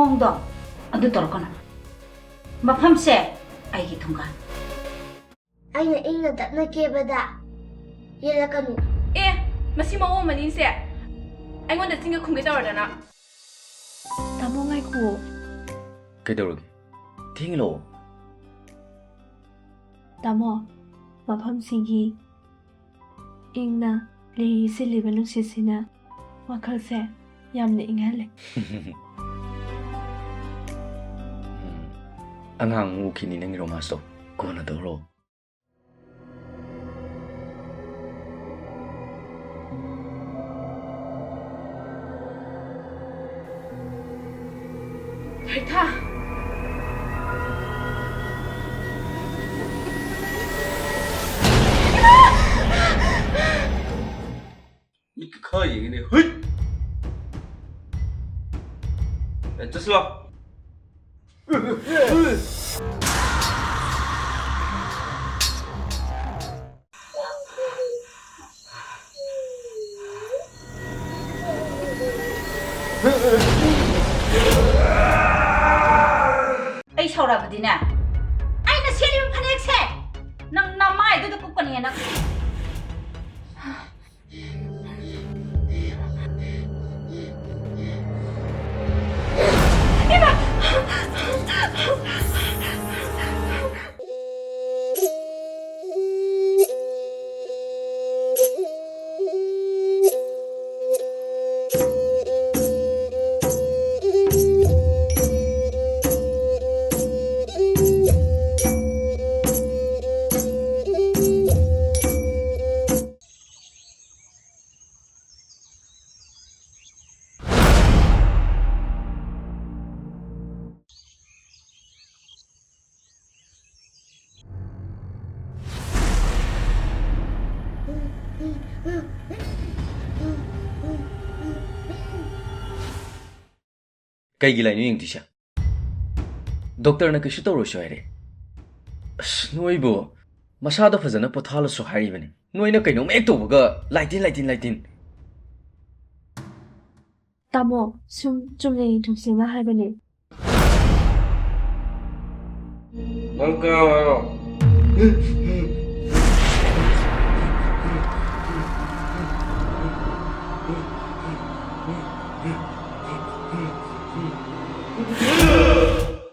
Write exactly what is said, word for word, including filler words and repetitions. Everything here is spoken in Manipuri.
ꯃꯑꯣꯡꯗꯣ ꯑꯗꯨ ꯇꯧꯔꯛꯀꯅꯨ꯫ ꯃꯐꯝꯁꯦ ꯑꯩꯒꯤ ꯊꯣꯡꯒꯥꯟ꯫ ꯑꯩꯅ ꯏꯪꯅ ꯇꯞꯅ ꯀꯦꯕꯗ ꯌꯦꯠꯂꯛꯀꯅꯨ꯫ ꯑꯦ, ꯃꯁꯤ ꯃꯑꯣꯡ ꯑꯃꯅꯤꯁꯦ꯫ ꯑꯩꯉꯣꯟꯗ ꯆꯤꯟꯒ ꯈꯨꯝꯒꯦ ꯇꯧꯔꯗꯅ꯫ ꯇꯥꯃꯣ, ꯉꯥꯏꯈꯨꯑꯣ꯫ ꯀꯩꯗꯧꯔꯒꯦ? ꯊꯦꯡꯂꯣ꯫ ꯇꯥꯃꯣ, ꯃꯐꯝꯁꯤꯒꯤ ꯏꯪꯅ ꯂꯤꯔꯤ ꯁꯤꯠꯂꯤꯕ ꯅꯨꯡꯁꯤꯠꯁꯤꯅ ꯋꯥꯈꯜꯁꯦ ꯌꯥꯝꯅ ꯏꯪꯍꯜꯂꯦ꯫ ꯎꯝ꯫ ꯑꯉꯥꯡ ꯃꯨꯈꯤꯅꯤ ꯅꯪꯒꯤ ꯔꯣꯃꯥꯟꯁꯇꯣ꯫ ꯀꯣꯟꯅ ꯇꯧꯔꯣ꯫ ꯊꯣꯏꯊꯥ꯫ ꯃꯤꯠꯀ ꯈꯔ ꯌꯦꯡꯉꯤꯅꯦ꯫ ꯍꯨꯏꯠ! ꯑꯦ, ꯆꯠꯁꯤꯂꯥꯎ꯫ ꯑꯩ ꯁꯥꯎꯔꯛꯑꯕꯗꯤꯅꯦ, ꯑꯩꯅ ꯁꯦꯠꯂꯤꯕ ꯐꯅꯦꯛꯁꯦ ꯅꯪ ꯅꯃꯥꯏꯗꯨꯗ ꯀꯨꯞꯀꯅꯤ ꯅꯪ꯫ ꯀꯩꯒꯤ ꯂꯥꯏꯅꯣ ꯌꯦꯡꯗꯣꯏꯁꯦ? ꯗꯣꯛꯇꯔꯅ ꯀꯩꯁꯨ ꯇꯧꯔꯣꯏꯁꯨ ꯍꯥꯏꯔꯦ꯫ ꯑꯁ, ꯅꯣꯏꯕꯨ ꯃꯁꯥꯗ ꯐꯖꯅ ꯄꯣꯊꯥꯍꯜꯂꯁꯨ ꯍꯥꯏꯔꯤꯕꯅꯤ꯫ ꯅꯣꯏꯅ ꯀꯩꯅꯣꯝ ꯍꯦꯛ ꯇꯧꯕꯒ ꯂꯥꯏꯇꯤꯟ, ꯂꯥꯏꯇꯤꯟ, ꯂꯥꯏꯇꯤꯟ꯫ ꯇꯥꯃꯣ, ꯁꯨꯝ ꯆꯨꯝꯅ ꯌꯦꯡꯊꯣꯛꯁꯦꯅ ꯍꯥꯏꯕꯅꯦ꯫ ꯅꯪ ꯀꯅꯥꯅꯣ ꯍꯥꯏꯔꯣ?